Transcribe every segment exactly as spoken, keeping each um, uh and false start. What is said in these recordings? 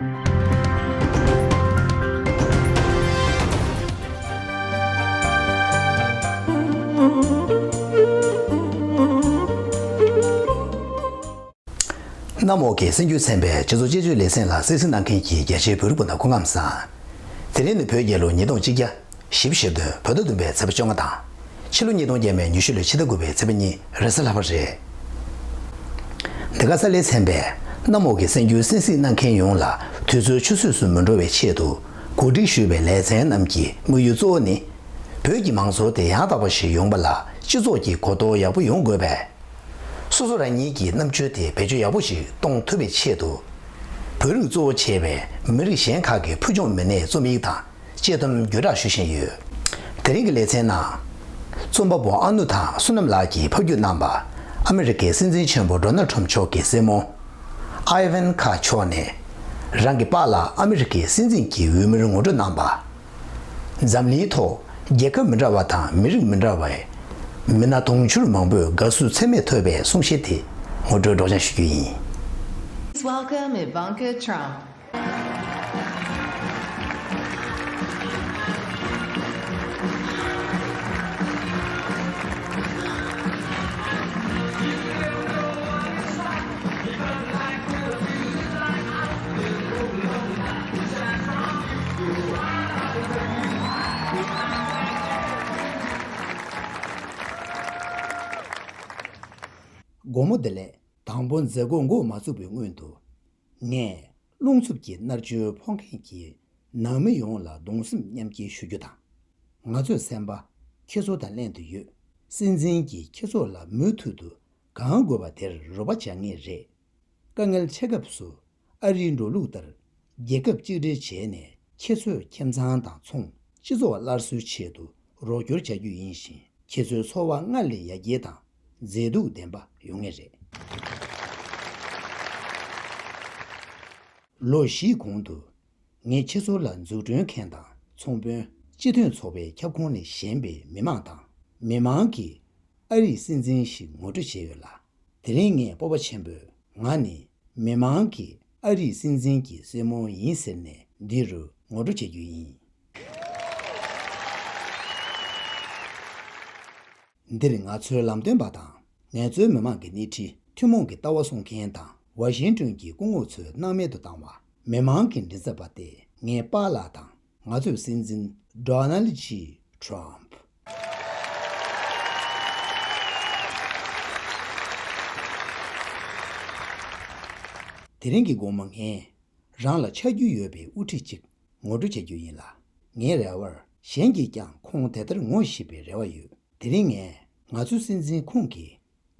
གནམ་འོག་གི་གསར་འགྱུར་ཚན་པའི་སྤྱི་ཚོགས་དཔྱད་བརྗོད་ལེ་ཚན་ལ་གསན་གཟིགས་གནང་མཁན་གྱི་རྒྱ་ཆེའི་བོད་རིགས་སྤུན་ཟླ་སྐུ་ཁམས་བཟང་། དེ་རིང་ནི་བོད་རྒྱལ་ལོ་ཉིས་སྟོང་གཅིག་བརྒྱ་བཞི་བཅུ་ཞེ་བདུན་བོད་ཟླ་བདུན་པའི་ཚེས་པ་བཅོ་ལྔ་དང་། ཕྱི་ལོ་ཉིས་སྟོང་བརྒྱ་མེད་ཉི་ཤུ་ལོའི་ཕྱི་ཟླ་དགུ་པའི་ཚེས་པ་གཉིས་རེས་གཟའ་ལྷག་པ་རེད། འདི་ག་གསར་ལས་ཚན་པས་གནམ་འོག་གི་གསར་འགྱུར་གསན་གཟིགས་གནང་མཁན་ཡོངས་ལ་དུས་ཚོད་ཆུད་ཟོས་སུ་མི་འགྲོ་བའི་ཆེད་དུ་གོ་སྒྲིག་ཞུས་པའི་ལེ་ཚན་རྣམས་ཀྱི་དམིགས་ཡུལ་གཙོ་བོ་ནི། བོད་ཀྱི་མང་གཙོ་དེ་ཡང་དག་པ་ཞིག་ཡོང་བ་ལ་སྤྱི་ཚོགས་ཀྱི་གོ་རྟོགས་ཡག་པོ་ཡོང་དགོས་པས། སོ་སོ་རང་ཉིད་ཀྱི་རྣམ་དཔྱོད་དེ་བེད་སྤྱོད་ཡག་པོ་ཞིག་གཏོང་ཐུབ་པའི་ཆེད་དུ། བོད་རིགས་གཙོ་བོ་བྱས་པའི་མི་རིགས་གཞན་ཁག་གི་ཕུལ་བྱུང་མི་སྣའི་རྩོམ་ཡིག་དང་དཔྱད་གཏམ་བརྒྱུད་བསྒྲགས་ཞུ་བཞིན་ཡོད། དེ་རིང་གི་ལེ་ཚན་ནང་། རྩོམ་པ་པོ་ཨ་ནུ་ཐང་བསོད་ནམས་ལགས་ཀྱིས་ཕབ་སྒྱུར་གནང་པ། ཨ་མི་རི་ཀའི་སྲིད་འཛིན་ཆེན་པོ་ཌོ་ནལ་ཊམ་མཆོག་གི་སྲས་མོ། ཨའི་ཝན་ཁ་མཆོག་ནས། རང་གི་པཱ་ལགས་ཨ་མི་རི་ཀའི་སྲིད་འཛིན་གྱི་འོས་མིར་ངོ་སྤྲོད་གནང་པ། འཛམ་གླིང་ཐོག་རྒྱལ་ཁབ་མི་འདྲ་བ་དང་མི་རིགས་མི་འདྲ་བའི་མི་སྣ་དུང་ཕྱུར་མང་པོས་དགའ་བསུ་ཚད་མེད་ཐོབ་པའི་གསུང་བཤད་དེ་ངོ་སྤྲོད་སྒྲོག་སྦྱང་ཞུ་རྒྱུ་ཡིན། Please welcome Ivanka Trump. དགོང་མོ་བདེ་ལེགས། དང་པོ་མཛད་སྒོ་འགོ་མ་ཚུགས་པའི་སྔོན་དུ། ངས་རླུང་འཚུབ་ཀྱི་མནར་གཅོད་ཕོག་མཁན་གྱི་ནང་མི་ཡོངས་ལ་གདུང་སེམས་མཉམ་སྐྱེད་ཞུ་རྒྱུ་དང་། ང་ཚོའི་སེམས་པ་ཁྱེད་ཚོ་དང་ལྷན་དུ་ཡོད། སྲིད་འཛིན་གྱིས་ཁྱེད་ཚོ་ལ་མུ་མཐུད་དུ་གང་དགོས་པ་དེར་རོགས་པ་བྱ་ངེས་རེད། དཀའ་ངལ་འཕྲད་སྐབས་སུ་ཨ་རིའི་འགྲོ་ལུགས་ལྟར་རྒྱལ་ཁབ་གཅིག་སྒྲིལ་བྱས་ནས་ཁྱེད་ཚོའི་ཁྱིམ་ཚང་དང་མཚུངས་སྤྱི་ཚོགས་སླར་གསོའི་ཆེད་དུ་རོགས་སྐྱོར་བྱ་རྒྱུ་ཡིན་ཞིང་། ཁྱེད་ཚོའི་འཚོ་བ་སྔར་ལས་ཡར་རྒྱས་དང་མཛེས་སྡུག་ལྡན་པ་ཡོང་ངེས་རེད། ལོ་བཞིའི་གོང་དུ། ངས་ཁྱེད་ཚོ་ལ་འཛུགས་སྐྲུན་མཁན་དང་ཚོང་དཔོན། སྤྱི་མཐུན་ཚོགས་པའི་ཁྱབ་ཁོངས་ནས་བཞེངས་པའི་མི་མང་དང་། མི་མང་གིས་ཨ་རིའི་སྲིད་འཛིན་ཞིག་ངོ་སྤྲོད་བྱས་ཡོད་ལ། དེ་རིང་ངས་སྤོབས་པ་ཆེན་པོས་ང་ནི་མི་མང་གིས་ཨ་རིའི་སྲིད་འཛིན་གྱི་སྲས་མོ་ཡིན་ཟེར་ནས་འདི་རུ་ངོ་སྤྲོད་བྱེད་རྒྱུ་ཡིན། འདིར་ང་ཚོའི་ལམ་སྟོན་པ་དང་ངལ་རྩོལ་མི་མང་གི་སྣེ་ཁྲིད། ཐུན་མོང་གི་ལྟ་བ་གསུང་མཁན་དང་ཝ་ཤིང་ཏོན་གྱི་སྐུ་ངོ་ཚོས་སྣང་མེད་དུ་བཏང་བ། མི་མང་གི་མགྲིན་ཚབ་པ་སྟེ་ངའི་པཱ་ལགས་དང་ང་ཚོའི་སྲིད་འཛིན་ཌོ་ནལ་ཇི་ཊམ། དེ་རིང་གི་དགོང་མོ་ངས་རང་ལ་ཆགས་རྒྱུ་ཡོད་པའི་དབུ་ཁྲིད་ཅིག་ངོ་སྤྲོད་བྱ་རྒྱུ་ཡིན་ལ། ངའི་རེ་བར་གཞན་གྱིས་ཀྱང་ཁོང་དེ་ལྟར་ངོ་ཤེས་པའི་རེ་བ་ཡོད། དེ་རིང་ངས་ང་ཚོའི་སྲིད་འཛིན་ཁོང་གི་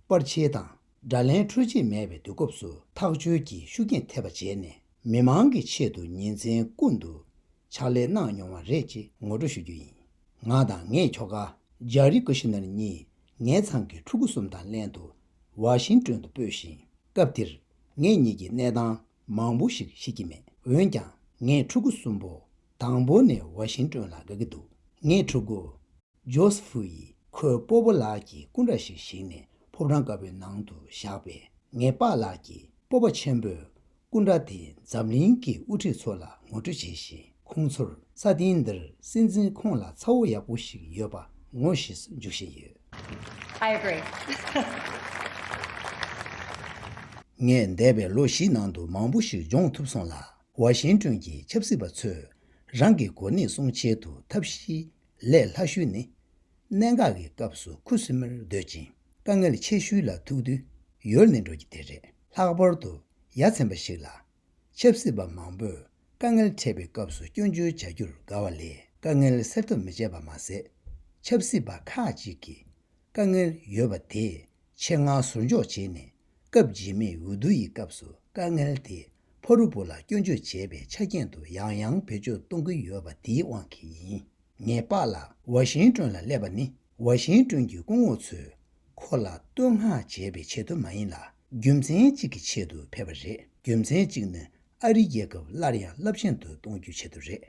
པར་ཆས་དང་དགྲ་ལན་འཕྲོད་བྱེད་མེད་པའི་དུས་སྐབས་སུ་ཐག་གཅོད་ཀྱི་ཤུགས་རྐྱེན་ཐེབས་པ་བྱས་ནས་མི་མང་གི་ཆེད་དུ་ཉིན་མཚན་ཀུན་ཏུ་ཕྱག་ལས་གནང་མྱོང་བ་རེད་ཅེས་ངོ་སྤྲོད་ཞུ་རྒྱུ་ཡིན། ང་དང་ངའི་ཁྱོ་ག་ཇཱ་རི་ཀུ་ཤི་ནར་གཉིས་ངའི་ཚང་གི་ཕྲུ་གུ་གསུམ་དང་ལྷན་དུ་ཝ་ཤིང་ཏོན་དུ་སྤོས་ཤིང་། སྐབས་དེར་ངེད་གཉིས་ཀྱིས་གནས་སྟངས་མང་པོ་ཞིག་ཤེས་ཀྱི་མེད། འོན་ཀྱང་ངའི་ཕྲུ་གུ་གསུམ་པོ་དང་པོ་ནས་ཝ་ཤིང་ཏོན་ལ་དགའ་གི་འདུག་ངའི་ཕྲུ་གུ་ཇོ་སི་ཕུ་ཡིས་ཁོའི་སྤོ་བོ་ལགས་ཀྱི་སྐུ་འདྲ་ཞིག་བཤིགས་ནས་ཕོ་བྲང་དཀར་པོའི་ནང་དུ་བཞག་པས། ངའི་པཱ་ལགས་ཀྱིས་སྤོབས་པ་ཆེན་པོས་སྐུ་འདྲ་དེ་འཛམ་གླིང་གི་དབུ་ཁྲིད་ཚོ་ལ་ངོ་སྤྲོད་བྱས་ཤིང་། ཁོང་ཚོར་ས་སྟེང་འདིར་སྲིད་འཛིན་ཁོང་ལ་ཚ་བོ་ཡག་པོ་ཞིག་ཡོད་པ་ངོ་ཤེས་སུ་འཇུག་བཞིན་ཡོད། I agree. ངས་འདས་པའི་ལོ་བཞིའི་ནང་དུ་མང་པོ་ཞིག་སྦྱོང་ཐུབ་སོང་ལ། ཝ་ཤིང་ཏོན་གྱི་ཆབ་སྲིད་པ་ཚོས་རང་གི་གོ་གནས་སྲུང་ཆེད་དུ་ཐབས་ཤེས་ལས་སླ་ཤོས་ནི། གནད་འགག་གི་སྐབས་སུ་ཁུ་སིམ་མེར་སྡོད་ཅིང་། དཀའ་ངལ་ཆེ་ཤོས་ལ་ཐུག་དུས་ཡོལ་ནས་འགྲོ་རྒྱུ་དེ་རེད། ལྷག་པར་དུ་ཡ་མཚན་པ་ཞིག་ལ། ཆབ་སྲིད་པ་མང་པོས་དཀའ་ངལ་འཕྲད་པའི་སྐབས་སུ་སྐྱོན་བརྗོད་བྱ་རྒྱུར་དགའ་བ་ལས། དཀའ་ངལ་སེལ་ཐབས་མི་བྱེད་པ་མ་ཟད། ཆབ་སྲིད་པ་ཁག་ཅིག་གིས་དཀའ་ངལ་ཡོད་པ་དེ་ཆེད་མངགས་ཟུར་འཇོག་བྱས་ནས། སྐབས་རྗེས་མའི་འོས་བསྡུ་ཡི་སྐབས་སུ་དཀའ་ངལ་དེ་ཕ་རུ་བུ་ལ་སྐྱོན་བརྗོད་བྱས་པའི་ཆ་རྐྱེན་དུ་ཡང་ཡང་བེད་སྤྱོད་གཏོང་གི་ཡོད་པ་དེའི་དབང་གིས་ཡིན། ངའི་པཱ་ལགས་ཝ་ཤིང་ཏོན་ལ་སླེབས་པ་ནི། ཝ་ཤིང་ཏོན་གྱི་སྐུ་ངོ་ཚོས་ཁོ་ལ་བསྟོད་བསྔགས་བྱས་པའི་ཆེད་དུ་མ་ཡིན་ལ། རྒྱུ་མཚན་གཅིག་གི་ཆེད་དུ་ཕེབས་པ་རེད། རྒྱུ་མཚན་གཅིག་ནི་ཨ་རིའི་རྒྱལ་ཁབ་སླར་ཡང་རླབས་ཆེན་དུ་གཏོང་རྒྱུའི་ཆེད་དུ་རེད།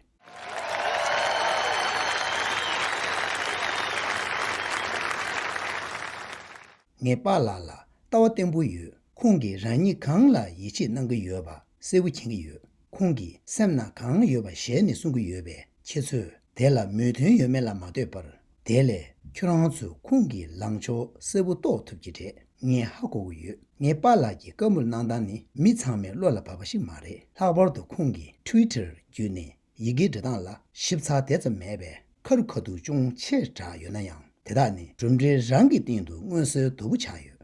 ངའི་པཱ་ལགས་ལ་ལྟ་བ་བརྟན་པོ་ཡོད། ཁོང་གིས་རང་ཉིད་གང་ལ་ཡིད་ཆེས་གནང་གི་ཡོད་པ་གསལ་པོ་མཁྱེན་གྱི་ཡོད། ཁོང་གིས་སེམས་ནང་གང་ཡོད་པ་ཞལ་ནས་གསུང་གི་ཡོད་པས། ཁྱེད་ཚོས་དེ་ལ་མོས་མཐུན་ཡོད་མེད་ལ་མ་ལྟོས་པར། དེ་ལས་ཁྱོད་རང་ཚོས་ཁོང་གི་ལངས་ཕྱོགས་གསལ་པོ་རྟོགས་ཐུབ་ཀྱི་རེད། ངས་ཧ་གོ་གི་ཡོད། ངའི་པཱ་ལགས་ཀྱི་བཀའ་མོལ་གནང་སྟངས་ནི་མི་ཚང་མའི་བློ་ལ་བབས་པ་ཞིག་མ་རེད། ལྷག་པར་དུ་ཁོང་གིས་Twitter་བརྒྱུད་ནས་ཡི་གེ་འབྲི་སྟངས་ལ་ཞིབ་ཚགས་དེ་ཙམ་མེད་པས། ཁ་རུ་ཁ་ཐུག་ཅུང་ཆེ་དྲགས་ཡོད་ན་ཡང་། དེ་དག་ནི་གྲུབ་འབྲས་རང་གི་སྟེང་དུ་མངོན་གསལ་དོད་པོ་ཆགས་ཡོད།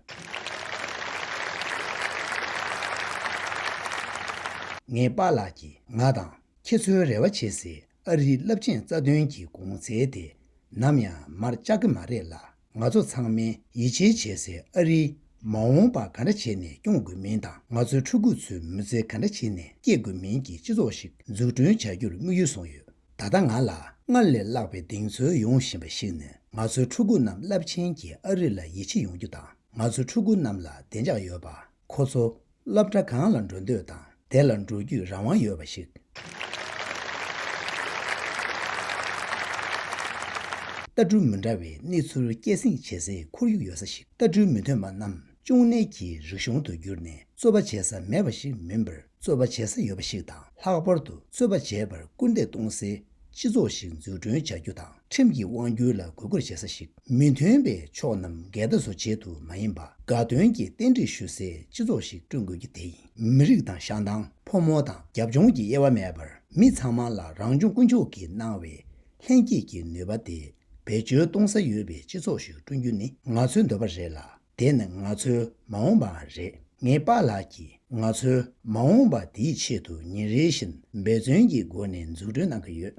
ངའི་པཱ་ལགས་ཀྱིས་ང་དང་ཁྱེད་ཚོའི་རེ་བ་བྱེད་སའི་ཨ་རིའི་རླབས་ཆེན་རྩ་དོན་གྱི་གོང་ཚད་དེ་ནམ་ཡང་མར་བཅག་གི་མ་རེད་ལ། ང་ཚོ་ཚང་མས་ཡིད་ཆེས་བྱེད་སའི་ཨ་རིའི་མ་འོངས་པ་ག་འདྲ་བྱས་ནས་སྐྱོང་དགོས་མིན་དང་། ང་ཚོའི་ཕྲུ་གུ་ཚོའི་མི་ཚེ་ག་འདྲ་བྱས་ནས་སྐྱེལ་དགོས་མིན་གྱི་སྤྱི་ཚོགས་ཤིག་འཛུགས་སྐྲུན་བྱ་རྒྱུར་དམིགས་ཡུལ་བཟུང་ཡོད། ད་ལྟ་ང་ལ་སྔར་ལས་ལྷག་པའི་གདེང་ཚོད་ཡོང་བཞིན་པ་ཞིག་ནི། ང་ཚོའི་ཕྲུ་གུ་རྣམས་རླབས་ཆེན་གྱི་ཨ་རི་ལ་ཡིད་ཆེས་ཡོང་རྒྱུ་དང་། ང་ཚོའི་ཕྲུ་གུ་རྣམས་ལ་བདེ་འཇགས་ཡོད་པ། ཁོ་ཚོ་སློབ་གྲྭ་གང་ལ་འགྲོ་འདོད་དང་། དེ་ལ་འགྲོ་རྒྱུའི་རང་དབང་ཡོད་པ་ཞིག་ལྟ་གྲུབ་མི་འདྲ་བའི་གནས་ཚུལ་སྐྱེད་སྲིང་བྱེད་སའི་ཁོར་ཡུག་ཡོད་ས་ཞིག་ལྟ་གྲུབ་མི་མཐུན་པ་རྣམས་གཅོང་ནད་ཀྱི་རིག་གཞུང་དུ་གྱུར་ནས། རྩོད་པ་བྱེད་ས་མེད་པ་ཞིག་མིན་པར། རྩོད་པ་བྱེད་ས་ཡོད་པ་ཞིག་དང་། ལྷག་པར་དུ་རྩོད་པ་བྱེད་པར་སྐུལ་འདེད་གཏོང་སའི་སྤྱི་ཚོགས་ཤིག་འཛུགས་སྐྲུན་བྱ་རྒྱུ་དང་། ཁྲིམས་ཀྱི་དབང་སྒྱུར་ལ་གུས་བཀུར་བྱེད་ས་ཞིག་མི་མཐུན་པའི་ཕྱོགས་རྣམས་འགལ་ཟླ་བཟོ་ཆེད་དུ་མ་ཡིན་པ། དགའ་སྟོན་གྱི་རྟེན་འབྲེལ་ཞུ་སའི་སྤྱི་ཚོགས་ཤིག་བསྐྲུན་དགོས་ཀྱི་དེ་ཡིན། མི་རིགས་དང་ཤང་ཏང་། ཕོ་མོ་དང་རྒྱབ་ལྗོངས་ཀྱི་དབྱེ་བ་མེད་པར། མི་ཚང་མ་ལ་རང་སྐྱོང་དཀོན་མཆོག་གིས་གནང་བའི་ལྷན་སྐྱེས་ཀྱི་ནུས་པ་དེ་བེད་སྤྱོད་གཏོང་ས་ཡོད་པའི་སྤྱི་ཚོགས་ཤིག་བསྐྲུན་རྒྱུ་ནི་ང་ཚོའི་འདོད་པ་རེད་ལ། དེ་ནི་ང་ཚོའི་མ་འོངས་པའང་རེད། ངའི་པཱ་ལགས་ཀྱིས་ང་ཚོའི་མ་འོངས་པ་དེའི་ཆེད་དུ་ཉིན་རེ་བཞིན་འབད་བརྩོན་གྱི་སྒོ་ནས་འཛུགས་སྐྲུན་གནང་གི་ཡོད།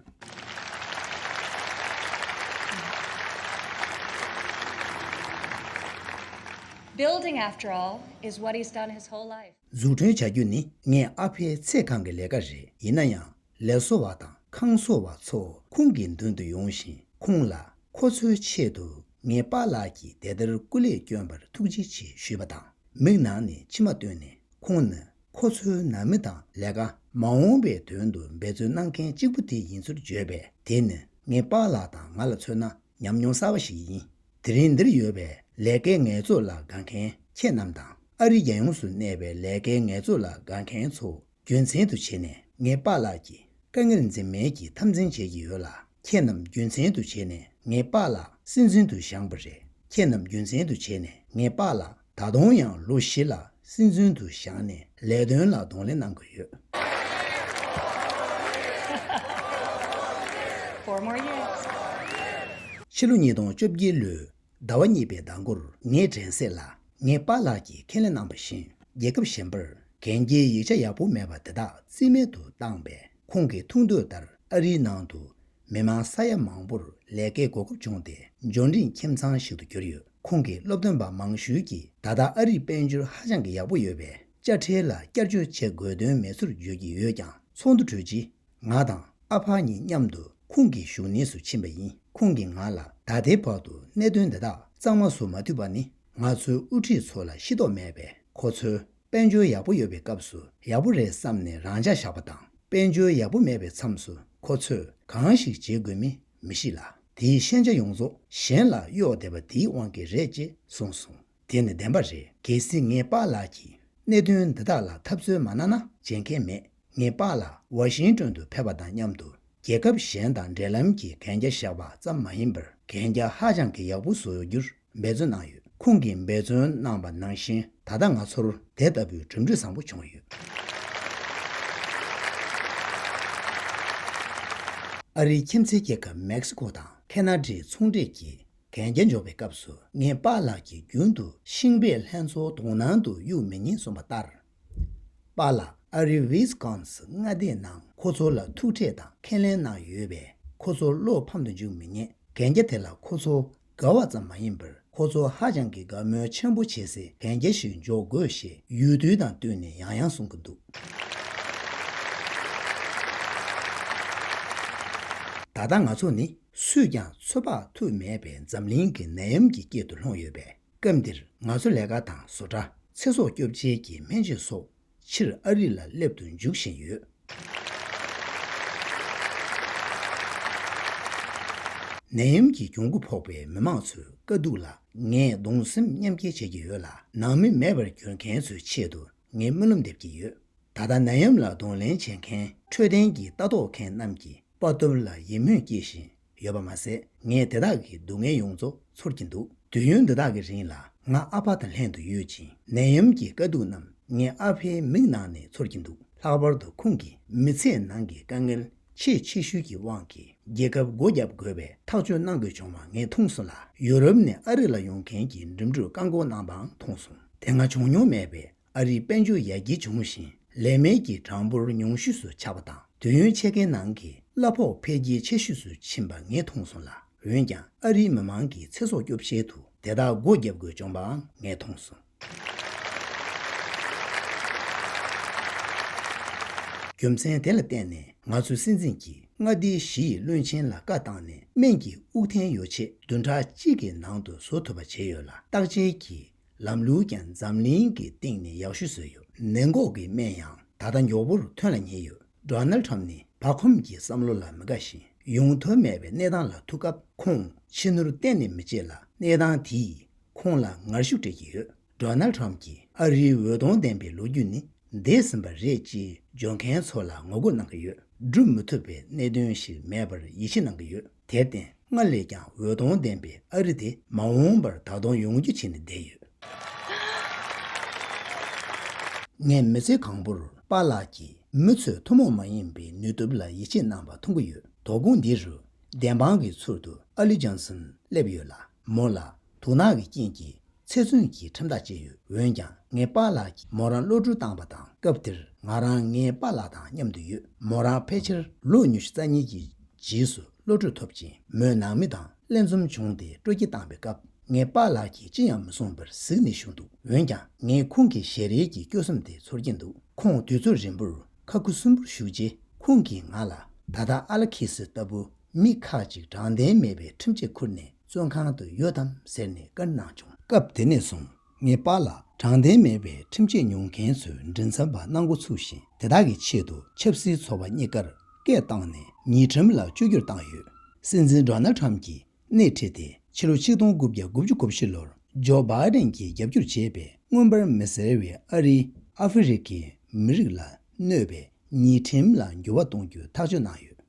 Building, after all, is what he's done his whole life. འཛུགས་སྐྲུན་བྱ་རྒྱུ་ནི་ངའི་ཨ་ཕའི་ཚེ་གང་གི་ལས་ཀ་རེད། ཡིན་ན་ཡང་། ལས་བཟོ་བ་དང་ཁང་བཟོ་བ་ཚོ་ཁོང་གི་མདུན་དུ་ཡོང་ཞིང་། ཁོང་ལ་ཁོ་ཚོའི་ཆེད་དུ་ངའི་པཱ་ལགས་ཀྱིས་དེ་ལྟར་སྐུ་ལས་བསྐྱོན་པར་ཐུགས་རྗེ་ཆེ་ཞུས་པ་དང་། མིག་ནང་ནས་མཆི་མ་བཏོན་ནས། ཁོང་ནི་ཁོ་ཚོའི་ནང་མི་དང་ལས་ཀ་མ་འོངས་པའི་དོན་དུ་འབད་བརྩོན་གནང་མཁན་གཅིག་པུ་དེ་ཡིན་ཚུལ་བརྗོད་པས། དེ་ནི་ངའི་པཱ་ལགས་དང་ང་ལ་མཚོན་ན་ཉམས་མྱོང་གསར་པ་ཞིག་ཡིན། དེ་རིང་འདིར་ཡོད་པའི་ལས་ཀའི་ངལ་རྩོལ་ལ་དགའ་མཁན་ཁྱེད་རྣམས་དང་། ཨ་རི་རྒྱལ་ཡོངས་སུ་གནས་པའི་ལས་ཀའི་ངལ་རྩོལ་ལ་དགའ་མཁན་ཚོ་རྒྱུ་མཚན་དུ་བྱས་ནས་ངའི་པཱ་ལགས་ཀྱི་དཀའ་ངལ་འཛེམ་མེད་ཀྱིས་འཐབ་འཛིང་བྱེད་ཀྱི་ཡོད་ལ། ཁྱེད་རྣམས་རྒྱུ་མཚན་དུ་བྱས་ནས་ངའི་པཱ་ལགས་སྲིད་འཛིན་དུ་བཞེངས་པ་རེད། ཁྱེད་རྣམས་རྒྱུ་མཚན་དུ་བྱས་ནས་ངའི་པཱ་ལགས་ད་དུང་ཡང་ལོ་བཞི་ལ་སྲིད་འཛིན་དུ་བཞེངས་ནས་ལས་དོན་ལ་གདོང་ལེན་གནང་དགོས་ཡོད། Four more years. ཕྱི་ལོ་ཉིས་སྟོང་བཅོ་བརྒྱད་ལོའི་ཟླ་བ་གཉིས་པའི་ཟླ་འགོར། ངའི་དྲན་གསལ་ལ། ངའི་པཱ་ལགས་ཀྱིས་ཁས་ལེན་གནང་བ་བཞིན། རྒྱལ་ཁབ་གཞན་པར་གན་རྒྱའི་ཡིག་ཆ་ཡག་པོ་མེད་པ་དེ་དག་རྩིས་མེད་དུ་བཏང་བས། ཁོང་གི་ཐུགས་འདོད་ལྟར་ཨ་རིའི་ནང་དུ་མི་མང་ས་ཡ་མང་པོར་ལས་ཀའི་གོ་སྐབས་བྱུང་སྟེ། འབྱོར་འབྲིང་ཁྱིམ་ཚང་ཞིག་ཏུ་གྱུར་ཡོད། ཁོང་གི་སློབ་སྟོན་པ་མང་ཤོས་ཀྱིས་ད་ལྟ་ཨ་རིའི་དཔལ་འབྱོར་ཧ་ཅང་གི་ཡག་པོ་ཡོད་པས། དཔྱ་ཁྲལ་ལ་བསྐྱར་བཅོས་བྱེད་དགོས་དོན་མེད་ཚུལ་བརྗོད་ཀྱི་ཡོད་ཀྱང་། ཚོགས་འདུ་གྲོལ་རྗེས། ང་དང་ཨ་ཕ་གཉིས་མཉམ་དུ་ཁོང་གི་བཞུགས་གནས་སུ་ཕྱིན་པ་ཡིན། ཁོང་གིས་ང་ལ་ད་ལྟའི་བར་དུ་གནད་དོན་འདི་དག་གཙང་མ་བཟོ་མ་ཐུབ་པ་ནི། ང་ཚོའི་དབུ་ཁྲིད་ཚོ་ལ་ཤེས་རྟོགས་མེད་པས། ཁོ་ཚོས་དཔལ་འབྱོར་ཡག་པོ་ཡོད་པའི་སྐབས་སུ་ཡག་པོ་རེད་བསམ་ནས་རང་འཇགས་བཞག་པ་དང་། དཔལ་འབྱོར་ཡག་པོ་མེད་པའི་མཚམས་སུ་ཁོ་ཚོས་གང་ཞིག་བྱེད་དགོས་མིན་མི་ཤེས་ལ། དེའི་ཤན་ཆ་ཡོངས་རྫོགས་གཞན་ལ་གཡོགས་བསྡད་པ་དེའི་དབང་གིས་རེད་ཅེས་གསུངས་སོང་། དེ་ནི་བདེན་པ་རེད། གལ་སྲིད་ངའི་པཱ་ལགས་ཀྱིས་གནད་དོན་འདི་དག་ལ་འཐབ་རྩོད་མ་གནང་ན་བརྗེད་མཁན་མེད། ངའི་པཱ་ལགས་ཝ་ཤིང་ཏོན་དུ་ཕེབས་པ་དང་མཉམ་དུ། རྒྱལ་ཁབ་གཞན་དང་འབྲེལ་ལམ་གྱི་གན་རྒྱ་བཞག་པ་ཙམ་མ་ཡིན་པར། གན་རྒྱ་ཧ་ཅང་གི་ཡག་པོ་བཟོ་རྒྱུར་འབད་བརྩོན་གནང་ཡོད། ཁོང་གིས་འབད་བརྩོན་གནང་པ་ནང་བཞིན། ད་ལྟ་ང་ཚོར་དེ་ལྟ་བུའི་གྲུབ་འབྲས་བཟང་པོ་བྱུང་ཡོད། ཨ་རིའི་ཁྱིམ་མཚེས་རྒྱལ་ཁབ་མེག་སི་ཀོ་དང་ཁེ་ན་ཌའི་ཚོང་འབྲེལ་གྱི་གན་རྒྱ་འཇོག་པའི་སྐབས་སུ། ངའི་པཱ་ལགས་ཀྱིས་རྒྱུན་དུ་ཤིང་པའི་ལྷན་ཚོགས་དོང་ནང་དུ་གཡུག་མི་ཉན་གསུངས་པ་ལྟར། པཱ་ལགས་ཨ་རིའི་ཝི་སི་ཀོན་སི་མངའ་སྡེའི་ནང་ཁོ་ཚོ་ལ་ཐུག་འཕྲད་དང་ཁས་ལེན་གནང་ཡོད་པས། ཁོ་ཚོ་བློ་ཕམ་དུ་འཇུག་མི་ཉན། གན་རྒྱ་དེ་ལ་ཁོ་ཚོ་དགའ་བ་ཙམ་མ་ཡིན་པར། ཁོ་ཚོ་ཧ་ཅང་གི་དགའ་མོས་ཆེན་པོ་བྱེད་སའི་གན་རྒྱ་ཞིག་འཇོག་དགོས་ཞེས་ཡུལ་དུས་དང་བསྟུན་ནས་ཡང་ཡང་གསུང་གི་འདུག་ད་ལྟ་ང་ཚོ་ནི་སུས་ཀྱང་ཚོད་དཔག་ཐུབ་མེད་པའི་འཛམ་གླིང་གི་ནད་ཡམས་ཀྱི་དཀྱིལ་དུ་ལྷུང་ཡོད་པས། སྐབས་འདིར་ང་ཚོ་ལས་ཀ་དང་བཟོ་གྲྭ། ཚེ་སྲོག་སྐྱོབ་ཆེད་ཀྱི་སྨན་བཅོས་སོགས་ཕྱིར་ཨ་རི་ལ་སླེབས་དུ་འཇུག་བཞིན་ཡོད། ནད་ཡམས་ཀྱི་གྱོང་གུན་ཕོག་པའི་མི་མང་ཚོའི་དཀའ་སྡུག་ལ་ངས་གདུང་སེམས་མཉམ་སྐྱེད་བྱེད་ཀྱི་ཡོད་ལ། ནང་མི་མེད་པར་གྱུར་མཁན་ཚོའི་ཆེད་དུ་ངས་སྨོན་ལམ་འདེབས་ཀྱི་ཡོད། ད་ལྟ་ནད་ཡམས་ལ་གདོང་ལེན་བྱེད་མཁན་འཕྲོད་བསྟེན་གྱི་ལྟ་རྟོག་མཁན་རྣམས་ཀྱིས་དཔའ་སྟོབས་ལ་ཡིད་སྨོན་སྐྱེས་བཞིན་ཡོད་པ་མ་ཟད། ངས་དེ་དག་གི་སྡུག་བསྔལ་ཡོངས་རྫོགས་ཚོར་གྱིན་འདུག་དུས་ཡུན་འདི་དག་གི་རིང་ལ་ང་ཨ་ཕ་དང་ལྷན་དུ་ཡོད་ཅིང་། ནད་ཡམས་ཀྱི་དཀའ་སྡུག་རྣམས་ངས་ཨ་ཕའི་མིག་ནང་ནས་ཚོར་གྱིན་འདུག་ལྷག་པར་དུ་ཁོང་གིས་མི་ཚེའི་ནང་གི་དཀའ་ངལ་ཆེས་ཆེ་ཤོས་ཀྱི་དབང་གིས་རྒྱལ་ཁབ་སྒོ་བརྒྱབ་དགོས་པའི་ཐག་གཅོད་གནང་དགོས་བྱུང་བ་ངས་མཐོང་སོང་ལ། ཡུ་རོབ་ནས་ཨ་རི་ལ་ཡོང་མཁན་གྱི་འགྲིམ་འགྲུལ་བཀག་འགོག་གནང་བའང་མཐོང་སོང་། དེ་སྔ་བྱུང་མྱོང་མེད་པའི་ཨ་རིའི་དཔལ་འབྱོར་ཡར་རྒྱས་བྱུང་ཞིང་། ལས་མེད་ཀྱི་གྲངས་འབོར་ཉུང་ཤོས་སུ་ཆགས་པ་དང་། དུས་ཡུན་ཕྱེད་ཀའི་ནང་གི་གླ་ཕོགས་འཕེལ་རྒྱས་ཆེ་ཤོས་སུ་ཕྱིན་པ་ངས་མཐོང་སོང་ལ། འོན་ཀྱང་ཨ་རིའི་མི་མང་གི་ཚེ་སྲོག་སྐྱོབ་ཆེད་དུ་དེ་དག་སྒོ་བརྒྱབ་དགོས་བྱུང་བའང་ངས་མཐོང་སོང་། རྒྱུ་མཚན་དེ་ལ་བརྟེན་ནས་ང་ཚོའི་སྲིད་འཛིན་གྱིས་མངའ་སྡེ་བཞི་ཡི་བློན་ཆེན་ལ་བཀའ་བཏང་ནས་སྨན་གྱི་དབུགས་འཐེན་ཡོ་ཆས་བདུན་ཕྲག་གཅིག་གི་ནང་དུ་བཟོ་ཐུབ་པ་བྱས་ཡོད་ལ། བརྟག་དཔྱད་ཀྱི་ལམ་ལུགས་ཀྱང་འཛམ་གླིང་གི་སྟེང་ནས་ཡག་ཤོས་བཟོས་ཡོད། ནད་འགོག་གི་སྨན་ཡང་ད་ལྟ་མགྱོགས་པོར་ཐོན་ལ་ཉེ་ཡོད། ཌོ་ནལ་ཁྲམ་ནི་བག་འཁུམས་ཀྱི་བསམ་བློ་ལ་མི་དགའ་ཞིང་། ཡོང་ཐབས་མེད་པའི་གནས་སྟངས་ལ་ཐུག་སྐབས། ཁོང་ཕྱི་ནུར་གཏན་ནས་མི་བྱེད་ལ། གནས་སྟངས་དེས་ཁོང་ལ་ངར་ཤུགས་སྤྲད་ཀྱི་ཡོད། ཌོ་ནལ་ཁྲམ་གྱིས་ཨ་རིའི་འོད་སྟོང་ལྡན་པའི་ལོ་རྒྱུས་ནི་འདས་ཟིན་པ་རེད་ཅེས་འབྱོར་མཁན་ཚོ་ལ་ངོ་རྒོལ་གནང་གི་ཡོད། སྒྲུབ་མི་ཐུབ་པའི་གནད་དོན་ཞིག་མེད་པར་ཡིད་ཆེས་གནང་གི་ཡོད། དེར་བརྟེན། སྔར་ལས་ཀྱང་འོད་སྟོང་ལྡན་པའི་ཨ་རི་དེ་མ་འོངས་པར་བདག་དོན་ཡོང་རྒྱུ་བྱས་ནས་བསྡད་ཡོད། ངས་མི་ཚེ་གང་པོར་པཱ་ལགས་ཀྱིས་མི་ཚོས་ཐུན་མོང་མ་ཡིན་པའི་ནུས་སྟོབས་ལ་ཡིད་ཆེས་གནང་བ་མཐོང་གི་ཡོད། དོ་དགོང་འདི་རུ་བདེན་དཔང་གི་ཚུལ་དུ་ཨ་ལི་ཇོན་སན་སླེབས་ཡོད་ལ། མོ་ལ་དུག་ནག་གི་རྐྱེན་གྱིས་ཚེ་བཙོན་གྱི་ཁྲིམས་ཐག་བཅད་ཡོད། འོན་ཀྱང་ངའི་པཱ་ལགས་ཀྱིས་མོ་རང་གློད་བཀྲོལ་བཏང་བ་དང་། སྐབས་དེར་ང་རང་ངའི་པཱ་ལགས་དང་མཉམ་དུ་ཡོད། མོ་རང་ཕལ་ཆེར་ལོ་ཉི་ཤུ་རྩ་གཉིས་ཀྱི་རྗེས་སུ་གློད་བཀྲོལ་ཐོབ་ཅིང་། མོའི་ནང་མི་དང་ལྷན་འཛོམས་བྱུང་སྟེ་སྤྲོ་སྐྱིད་བཏང་བའི་སྐབས། ངའི་པཱ་ལགས་ཀྱིས་ཅི་ཡང་མི་གསུངས་པར་གཟིགས་ནས་བཞུགས་འདུག་འོན་ཀྱང་ངས་ཁོང་གི་ཞལ་རས་ཀྱི་སྐྱོ་སེམས་དེ་ཚོར་གྱིན་འདུག་ཁོང་དུས་ཚོད་རིང་པོར་ཁ་ཁུ་སིམ་པོར་བཞུགས་རྗེས། ཁོང་གིས་ང་ལ། ད་ལྟ་ཨ་ལ་ཁེ་སི་ལྟ་བུ་མི་ཁག་ཅིག་དྲང་བདེན་མེད་པའི་ཁྲིམས་ཆད་ཁུར་ནས་བཙོན་ཁང་དུ་ཡོད་དམ་ཟེར་ནས་བཀའ་འདྲི་གནང་བྱུང་། སྐབས་དེ་ནས་བཟུང་ངའི་པཱ་ལགས་དྲང་བདེན་མེད་པའི་ཁྲིམས་ཆད་མྱོང་མཁན་ཚོའི་མགྲིན་ཚབ་པ་གནང་འགོ་ཚུགས་ཤིང་། དེ་དག་གི་ཆེད་དུ་ཆབ་སྲིད་ཚོགས་པ་གཉིས་ཀར་སྐད་བཏང་ནས་ཉེས་ཁྲིམས་ལ་བཅོས་བསྒྱུར་བཏང་ཡོད། སྲིད་འཛིན་ཌོ་ནལ་ཁྲམ་གྱིས་སྣེ་ཁྲིད་དེ་ཕྱི་ལོ་ཆིག་སྟོང་དགུ་བརྒྱ་དགུ་བཅུ་གོ་བཞི་ལོར་ཇོ་བྷའི་ཌེན་གྱིས་རྒྱབ་སྐྱོར་བྱས་པའི་མངོན་པར་མི་གསལ་བའི་ཨ་རིའི་ཨ་ཧྥེ་རི་ཁའི་མི་རིགས་ལ་གནོད་པའི་ཉེས་ཁྲིམས་ལ་འགྱུར་བ་གཏོང་རྒྱུ་ཐག་གཅོད་གནང་ཡོད།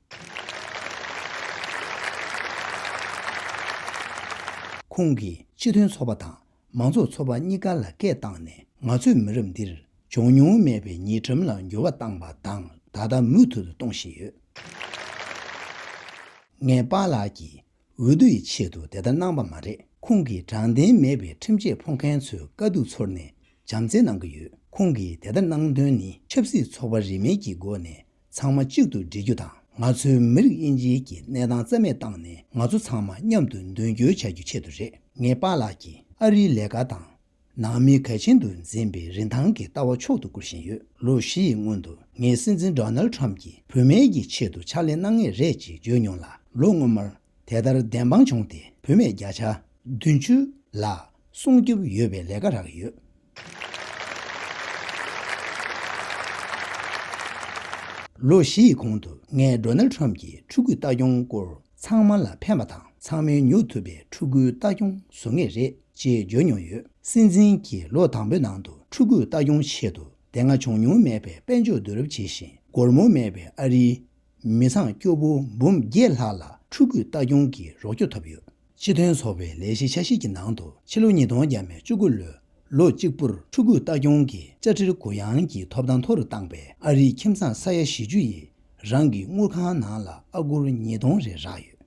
ཁོང་གིས་སྤྱི་མཐུན་ཚོགས་པ་དང་མང་གཙོ་ཚོགས་པ་གཉིས་ཀ་ལ་སྐད་བཏང་ནས། ང་ཚོས་མི་རབས་འདིར་བྱུང་མྱོང་མེད་པའི་ཉེས་ཁྲིམས་ལ་འགྱུར་བ་བཏང་བ་དང་། ད་ལྟ་མུ་མཐུད་དུ་གཏོང་བཞིན་ཡོད། ངའི་པཱ་ལགས་ཀྱིས་འོས་བསྡུ་ཡི་ཆེད་དུ་དེ་ལྟར་གནང་བ་མ་རེད། ཁོང་གིས་དྲང་བདེན་མེད་པའི་ཁྲིམས་ཆད་ཕོག་མཁན་ཚོའི་དཀའ་སྡུག་ཚོར་ནས་བྱམས་བརྩེ་གནང་གི་ཡོད། ཁོང་གིས་དེ་ལྟར་གནང་དོན་ནི་ཆབ་སྲིད་ཚོགས་པ་རིས་མེད་ཀྱི་སྒོ་ནས་ཚང་མ་གཅིག་ཏུ་སྒྲིལ་རྒྱུ་དང་། ང་ཚོའི་མི་རིགས་དབྱེ་འབྱེད་ཀྱི་གནས་སྟངས་རྩ་མེད་བཏང་ནས། ང་ཚོ་ཚང་མ་མཉམ་དུ་མདུན་སྐྱོད་བྱ་རྒྱུའི་ཆེད་དུ་རེད། ངའི་པཱ་ལགས་ཀྱིས་ཨ་རིའི་ལས་ཀ་དང་ནང་མི་གལ་ཆེན་དུ་འཛིན་པའི་རིན་ཐང་གི་ལྟ་བ་མཆོག་ཏུ་བཀུར་བཞིན་ཡོད། ལོ་བཞི་ཡི་སྔོན་དུ་ངས་སྲིད་འཛིན་ཌོ་ནལ་ཁྲམ་གྱིས་བུད་མེད་ཀྱི་ཆེད་དུ་ཕྱག་ལས་གནང་ངེས་རེད་ཅེས་བརྗོད་མྱོང་ལ། ལོ་སྔོན་མར་དེ་ལྟར་བདེན་དཔང་བྱུང་སྟེ། བུད་མེད་བརྒྱ་ཆ་བདུན་ཅུ་ལ་སྲུང་སྐྱོབ་ཡོད་པའི་ལས་ཀ་རག་ཡོད། ལོ་བཞི་ཡི་གོང་དུ་ངས་ཌོ་ནལ་ཁྲམ་གྱི་ཕྲུ་གུའི་ལྟ་སྐྱོང་སྐོར། ཚང་མ་ལ་ཕན་པ་དང་ཚང་མས་མྱོང་ཐུབ་པའི་ཕྲུ་གུའི་ལྟ་སྐྱོང་བཟོ་ངེས་རེད་ཅེས་བརྗོད་མྱོང་ཡོད། སྲིད་འཛིན་གྱིས་ལོ་དང་པོའི་ནང་དུ་ཕྲུ་གུའི་ལྟ་སྐྱོང་ཆེད་དུ་དེ་སྔ་བྱུང་མྱོང་མེད་པའི་དཔལ་འབྱོར་བསྡུ་རུབ་བྱས་ཤིང་། སྒོར་མོ་མེད་པའི་ཨ་རིའི་མི་ཚང་སྐྱོ་བོ་འབུམ་བརྒྱད་ལྷག་ལ་ཕྲུ་གུའི་ལྟ་སྐྱོང་གི་རོགས་སྐྱོར་ཐོབ་ཡོད། སྤྱི་མཐུན་ཚོགས་པའི་ལས་གཞི་འཆར་གཞི་གི་ནང་དུ་ཕྱི་ལོ་ཉིས་སྟོང་བརྒྱ་མེད་བཅུ་དགུ་ལོའི་ལོ་གཅིག་པུར་ཕྲུ་གུའི་ལྟ་སྐྱོང་གི་དཔྱ་ཁྲལ་གུ་ཡངས་ཀྱི་ཐོབ་ཐང་མཐོ་རུ་བཏང་བས། ཨ་རིའི་ཁྱིམ་ཚང་ས་ཡ་བཞི་བཅུ་ཡིས་རང་གི་དངུལ་ཁང་ནང་ལ་ཨ་སྒོར་ཉིས་སྟོང་རེ་རག་ཡོད།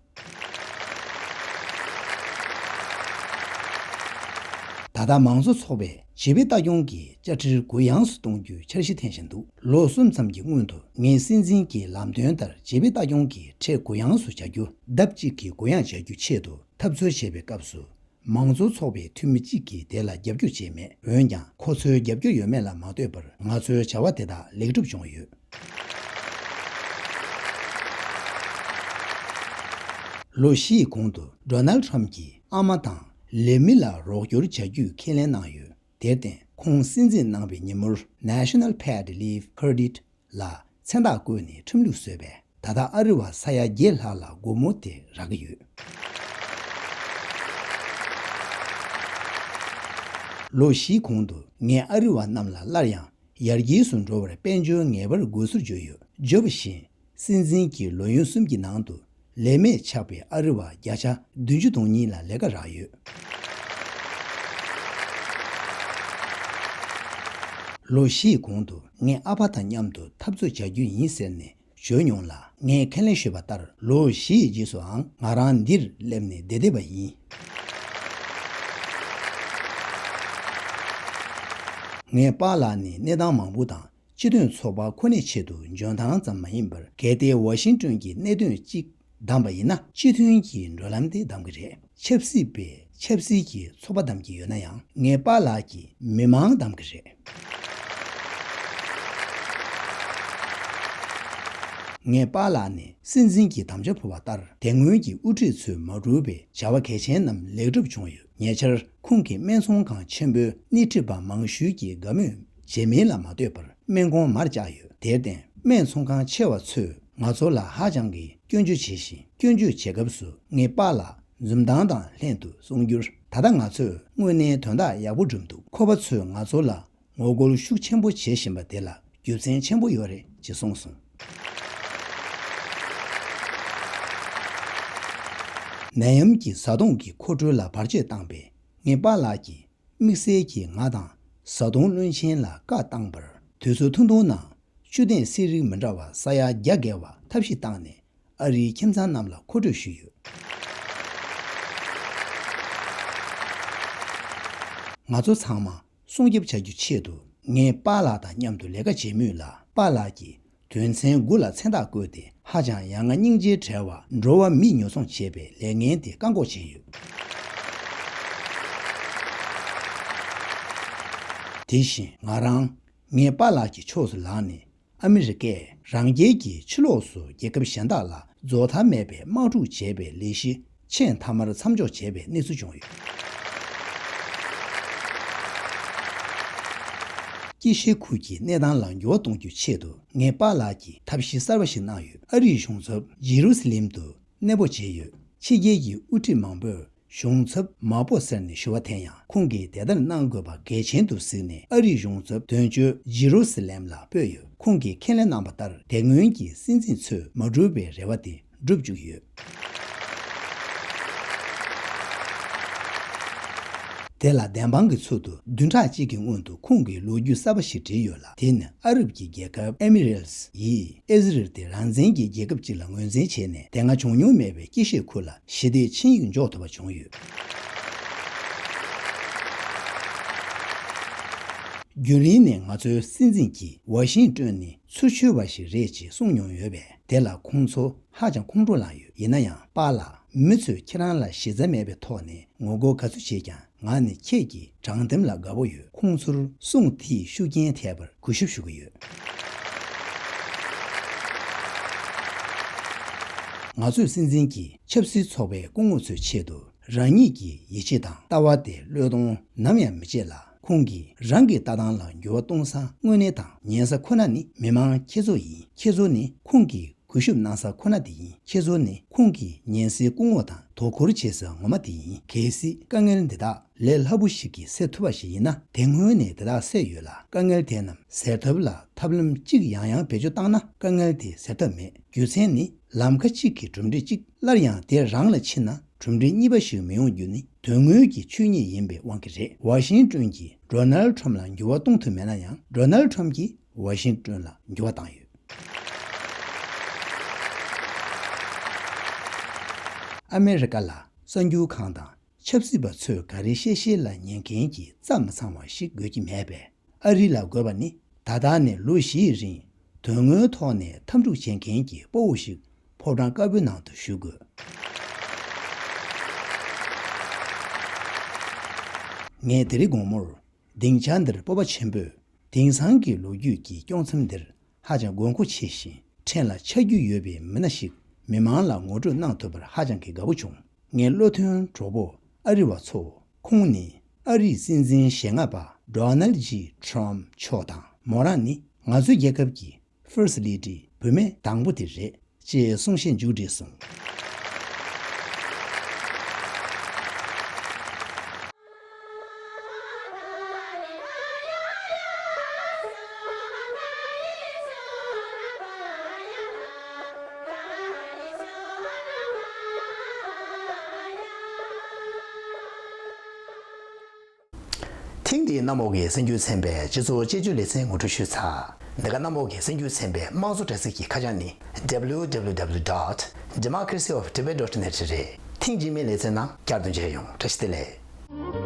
ད་ལྟ་མང་གཙོ་ཚོགས་པས་བྱིས་པའི་ལྟ་སྐྱོང་གི་དཔྱ་ཁྲལ་གུ་ཡངས་སུ་གཏོང་རྒྱུའི་འཆར་གཞི་འཐེན་བཞིན་འདུག་ལོ་གསུམ་ཙམ་གྱི་སྔོན་དུ་ངས་སྲིད་འཛིན་གྱི་ལམ་སྟོན་ལྟར་བྱིས་པའི་ལྟ་སྐྱོང་གི་ཁྲལ་གུ་ཡངས་སུ་བྱ་རྒྱུ། ལྡབ་གཅིག་གིས་གུ་ཡངས་བྱ་རྒྱུའི་ཆེད་དུ་འཐབ་རྩོད་བྱེད་པའི་སྐབས་སུ། མང་གཙོ་ཚོགས་པའི་འཐུས་མི་གཅིག་གིས་དེ་ལ་རྒྱབ་སྐྱོར་བྱས་མེད། འོན་ཀྱང་ཁོ་ཚོའི་རྒྱབ་སྐྱོར་ཡོད་མེད་ལ་མ་ལྟོས་པར། ང་ཚོའི་བྱ་བ་དེ་དག་ལེགས་གྲུབ་བྱུང་ཡོད། ལོ་བཞི་ཡི་གོང་དུ་ཌོ་ནལ་ཁྲམ་གྱིས་ཨ་མ་དང་ལས་མི་ལ་རོགས་སྐྱོར་བྱ་རྒྱུའི་ཁས་ལེན་གནང་ཡོད། དེར་བརྟེན། ཁོང་སྲིད་འཛིན་གནང་བའི་ཉིན་མོར་National Paid Leave Credit ལ་མཚན་རྟགས་བཀོད་ནས་ཁྲིམས་ལུགས་བཟོས་པས། ད་ལྟ་ཨ་རི་བ་ས་ཡ་བརྒྱད་ལྷག་ལ་སྒོར་མོ་དེ་རག་གི་ཡོད། ལོ་བཞིའི་གོང་དུ་ངས་ཨ་རི་བ་རྣམས་ལ་སླར་ཡང་ ཡར་རྒྱས་སུ་འགྲོ་བར་དཔལ་འབྱོར་ངེས་པར་དགོས་སུ་བརྗོད་ཡོད། བརྗོད་པ་བཞིན། སྲིད་འཛིན་གྱིས་ལོ་ཡུན་གསུམ་གྱི་ནང་དུ་ལས་མེད་ཆགས་པའི་ཨ་རི་བ་བརྒྱ་ཆ་བདུན་ཅུ་དོན་གཉིས་ལ་ལས་ཀ་རག་ཡོད། ལོ་བཞིའི་གོང་དུ་ངའི་ཨ་ཕ་དང་མཉམ་དུ་འཐབ་རྩོད་བྱ་རྒྱུ་ཡིན་ཟེར་ནས་བརྗོད་མྱོང་ལ། ངས་ཁས་ལེན་ཞུས་པ་ལྟར་ལོ་བཞི་ཡི་རྗེས་སུའང་ང་རང་འདིར་སླེབས་ནས་བསྡད་བསྡད་པ་ཡིན། ངའི་པཱ་ལགས་ནི་གནས་སྟངས་མང་པོ་དང་སྤྱི་མཐུན་ཚོགས་པ་ཁོ་ནའི་ཆེད་དུ་འཇོན་ཐང་ཙམ་མ་ཡིན་པར། གལ་ཏེ་ཝ་ཤིང་ཏོན་གྱི་གནད་དོན་གཅིག་བདམས་པ་ཡིན་ན། སྤྱི་མཐུན་གྱི་འགྲོ་ལམ་དེ་བདམས་ཀྱི་རེད། ཆབ་སྲིད་པས་ཆབ་སྲིད་ཀྱི་ཚོགས་པ་བདམས་ཀྱི་ཡོད་ན་ཡང་། ངའི་པཱ་ལགས་ཀྱིས་མི་མང་བདམས་ཀྱི་རེད། ངའི་པཱ་ལགས་ནི་སྲིད་འཛིན་གྱི་དམ་བཅའ་ཕུལ་བ་ལྟར། དེ་སྔོན་གྱི་དབུ་ཁྲིད་ཚོས་མ་གྲུབ་པའི་བྱ་བ་གལ་ཆེན་རྣམས་ལེགས་གྲུབ་བྱུང་ཡོད། ཉེ་ཆར་ཁོང་གིས་སྨད་ཚོང་ཁང་ཆེན་པོའི་སྣེ་ཁྲིད་པ་མང་ཤོས་ཀྱི་དགའ་མོས་བྱེད་མིན་ལ་མ་ལྟོས་པར། སྨན་ཁང་མར་བཅག་ཡོད། དེར་བརྟེན། སྨད་ཚོང་ཁང་ཆེ་བ་ཚོས་ང་ཚོ་ལ་ཧ་ཅང་གི་སྐྱོན་བརྗོད་བྱེད་བཞིན། སྐྱོན་བརྗོད་བྱེད་སྐབས་སུ། ངའི་པཱ་ལགས་འཛུམ་མདངས་དང་ལྷན་དུ་གསུངས་རྒྱུར། ད་ལྟ་ང་ཚོས་དངོས་གནས་དོན་དག་ཡག་པོ་བསྒྲུབས་འདུག་ཁོ་པ་ཚོས་ང་ཚོ་ལ་ངོ་རྒོལ་ཤུགས་ཆེན་པོ་བྱེད་བཞིན་པ་དེ་ལ་རྒྱུ་མཚན་ཆེན་པོ་ཡོད་རེད་ཅེས་གསུངས་སོང་། ནད་ཡམས་ཀྱི་བཟའ་བཏུང་གི་མཁོ་སྤྲོད་ལ་བར་ཆད་བཏང་པས། ངའི་པཱ་ལགས་ཀྱིས་དམིགས་བསལ་གྱིས་ང་དང་བཟའ་བཏུང་བློན་ཆེན་ལ་བཀའ་བཏང་པར། དུས་ཚོད་ཐུང་ཐུང་ནང་བཅུད་ལྡན་སིལ་རིལ་མི་འདྲ་བ་ས་ཡ་བརྒྱ་བརྒལ་བ་ཐབས་ཤེས་བཏང་ནས། ཨ་རིའི་ཁྱིམ་ཚང་རྣམས་ལ་མཁོ་སྤྲོད་ཞུས་ཡོད། ང་ཚོ་ཚང་མ་སྲུང་སྐྱོབ་བྱ་རྒྱུའི་ཆེད་དུ། ངའི་པཱ་ལགས་དང་མཉམ་དུ་ལས་ཀ་བྱེད་མུས་ལ། པཱ་ལགས་ཀྱིས་དོན་ཚན་དགུ་ལ་མཚན་རྟགས་བཀོད་དེ། ཧ་ཅང་ཡ་ང་སྙིང་རྗེའི་བྲལ་བ། འགྲོ་བ་མིས་ཉོ་ཚོང་བྱེད་པའི་ལས་ངན་དེ་བཀག་འགོག་བྱས་ཡོད། དེ་བཞིན་ང་རང་། ངའི་པཱ་ལགས་ཀྱི་ཕྱོགས་སུ་ལངས་ནས། ཨ་མི་རི་ཀས་རང་རྒྱལ་གྱི་ཕྱི་ལོགས་སུ་རྒྱལ་ཁབ་གཞན་དག་ལ་རྫོགས་མཐའ་མེད་པའི་དམག་འཁྲུག་བྱས་པའི་ལས་གཞི་ཆེས་མཐའ་མར་མཚམས་འཇོག་བྱས་པའི་གནས་ཚུལ་བྱུང་ཡོད། དཀྱིལ་ཤར་ཁུལ་གྱི་གནས་སྟངས་ལ་འགྱུར་བ་གཏོང་རྒྱུའི་ཆེད་དུ། ངའི་པཱ་ལགས་ཀྱིས་ཐབས་ཤེས་གསར་པ་ཞིག་གནང་ཡོད། ཨ་རིའི་གཞུང་ཚབ་ཇི་རུ་སི་ལེམ་དུ་གནས་སྤོ་བྱས་ཡོད། ཕྱི་རྒྱལ་གྱི་དབུ་ཁྲིད་མང་པོས་གཞུང་ཚབ་མ་སྤོ་ཟེར་ནས་ཞུ་བ་དེ་ཡང་། ཁོང་གིས་དེ་ལྟར་གནང་དགོས་པ་གལ་ཆེན་དུ་གཟིགས་ནས། ཨ་རིའི་གཞུང་ཚབ་དོན་གཅོད་ཇི་རུ་སི་ལེམ་ལ་སྤོས་ཡོད། ཁོང་གིས་ཁས་ལེན་གནང་བ་ལྟར། དེ་སྔོན་གྱི་སྲིད་འཛིན་ཚོས་མ་གྲུབ་པའི་རེ་བ་དེ་འགྲུབ་བཅུག་ཡོད། དེ་ལ་བདེན་དཔང་གི་ཚུལ་དུ། བདུན་ཕྲག་གཅིག་གི་སྔོན་དུ་ཁོང་གིས་ལོ་རྒྱུས་གསར་པ་ཞིག་བྲིས་ཡོད་ལ། དེ་ནི་ཨ་རབ་ཀྱི་རྒྱལ་ཁབ་ཨེ་མི་རེལ་སི་ཡིས་ཨི་ཟི་རེལ་དེ་རང་བཙན་གྱི་རྒྱལ་ཁབ་ཅིག་ལ་ངོས་འཛིན་བྱས་ནས། དེ་སྔ་བྱུང་མྱོང་མེད་པའི་དཀྱིལ་ཤར་ཁུལ་ལ་ཞི་བདེ་ཆིངས་ཡིག་འཇོག་ཐུབ་པ་བྱུང་ཡོད། རྒྱུན་རིང་ནས་ང་ཚོའི་སྲིད་འཛིན་གྱིས་ཝ་ཤིང་ཏོན་ནི་ཚུར་ཕྱོགས་པ་ཞིག་རེད་ཅེས་གསུངས་མྱོང་ཡོད་པས། དེ་ལ་ཁོང་ཚོ་ཧ་ཅང་ཁོང་ཁྲོ་ལངས་ཡོད། ཡིན་ན་ཡང་། པཱ་ལགས། མི་ཚོས་ཁྱེད་རང་ལ་གཞི་རྩ་མེད་པའི་ཐོག་ནས་ངོ་རྒོལ་ག་ཚོད་བྱས་ཀྱང་། ང་ནི་ཁྱེད་ཀྱི་དྲང་བདེན་ལ་དགའ་པོ་ཡོད། ཁོང་ཚོར་གསུང་དེའི་ཤུགས་རྐྱེན་ཐེབས་པར་གུས་ཞབས་ཞུ་གི་ཡོད། ང་ཚོའི་སྲིད་འཛིན་གྱིས་ཆབ་སྲིད་ཚོགས་པའི་སྐུ་ངོ་ཚོའི་ཆེད་དུ་རང་ཉིད་ཀྱི་ཡིད་ཆེས་དང་ལྟ་བ་དེ་བློས་གཏོང་ནམ་ཡང་མི་བྱེད་ལ། ཁོང་གིས་རང་གི་ལྟ་སྟངས་ལ་འགྱུར་བ་གཏོང་ས་དངོས་གནས་དང་ཉན་ས་ཁོ་ན་ནི་མི་མང་ཁྱེད་ཚོ་ཡིན། ཁྱེད་ཚོ་ནི་ཁོང་གི་གུས་ཞབས་གནང་ས་ཁོ་ན་དེ་ཡིན། ཁྱེད་ཚོ་ནི་ཁོང་གི་ཉན་སའི་སྐུ་ངོ་དང་དོ་ཁུར་བྱེད་ས་ངོ་མ་དེ་ཡིན། གལ་སྲིད་དཀའ་ངལ་འདི་དག་ལས་སླ་པོ་ཞིག་གིས་སེལ་ཐུབ་པ་ཞིག་ཡིན་ན། དེ་སྔོན་ནས་དེ་དག་སེལ་ཡོད་ལ། དཀའ་ངལ་དེ་རྣམས་སེལ་ཐབས་ལ་ཐབས་ལམ་གཅིག་ཡང་ཡང་བེད་སྤྱོད་བཏང་ན། དཀའ་ངལ་དེ་སེལ་ཐབས་མེད། རྒྱུ་མཚན་ནི། ལམ་ཁ་གཅིག་གི་གྲུབ་འབྲས་གཅིག་སླར་ཡང་དེ་རང་ལ་ཕྱིན་ན། གྲུབ་འབྲས་གཉིས་པ་ཞིག་མི་ཡོང་རྒྱུ་ནི་དོན་དངོས་ཀྱི་ཆོས་ཉིད་ཡིན་པའི་དབང་གིས་རེད། ཝ་ཤིང་ཏོན་གྱིས་ཌོ་ནལ་ཁྲམ་ལ་འགྱུར་བ་གཏོང་ཐུབ་མེད་ན་ཡང་། ཌོ་ནལ་ཁྲམ་གྱིས་ཝ་ཤིང་ཏོན་ལ་འགྱུར་བ་བཏང་ཡོད། ཨ་མེ་རི་ཀ་ལ་གསར་འགྱུར་ཁང་དང་ཆབ་སྲིད་པ་ཚོས་ག་རེ་བཤད་བཤད་ལ་ཉན་མཁན་གྱི་རྩ་མི་ཚང་བ་ཞིག་དགོས་ཀྱི་མེད་པས། ཨ་རི་ལ་དགོས་པ་ནི། ད་ལྟ་ནས་ལོ་བཞིའི་རིང་དོན་དངོས་ཐོག་ནས་འཐབ་འཁྲུག་བྱེད་མཁན་གྱི་དཔའ་བོ་ཞིག་ཕོ་བྲང་དཀར་པོའི་ནང་དུ་བཞུགས་དགོས། ངས་དེ་རིང་དགོང་མོར་སྡིངས་ཆ་འདིར་སྤོབས་པ་ཆེན་པོས་དེང་སང་གི་ལོ་རྒྱུས་ཀྱི་དཀྱོག་མཚམས་འདིར། ཧ་ཅང་དགོས་མཁོ་ཆེ་ཞིང་ཕྲན་ལ་ཆ་རྒྱུས་ཡོད་པའི་མི་སྣ་ཞིག་མི་མང་ལ་ངོ་སྤྲོད་གནང་ཐུབ་པར་ཧ་ཅང་གི་དགའ་པོ་བྱུང་། ངའི་བློ་མཐུན་གྲོགས་པོ་ཨ་རི་བ་ཚོ། ཁོང་ནི་ཨ་རིའི་སྲིད་འཛིན་ཞེ་ལྔ་པ་ཌོ་ནལ་ཇི་ཁྲམ་མཆོག་དང་། མོ་རང་ནི་ང་ཚོའི་རྒྱལ་ཁབ་ཀྱི་ཕར་སི་ལེ་ཌི་བུད་མེད་དང་པོ་དེ་རེད། ཅེས་གསུང་བཤད་མཇུག་བསྒྲིལ་སོང་། ཐེངས་འདིའི་གནམ་འོག་གི་གསར་འགྱུར་ཚན་པའི་སྤྱི་ཚོགས་དཔྱད་བརྗོད་ལེ་ཚན་ངོ་སྤྲོད་ཞུས་ཚར། འདི་ག་གནམ་འོག་གི་གསར་འགྱུར་ཚན་པའི་དམངས་གཙོ་དྲ་ཚིགས་ཀྱི་ཁ་བྱང་ནི། W W W dot democracy of tibet dot net རེད། ཐེངས་རྗེས་མའི་ལེ་ཚན་ནང་བསྐྱར་དུ་མཇལ་ཡོང་། བཀྲ་ཤིས་བདེ་ལེགས།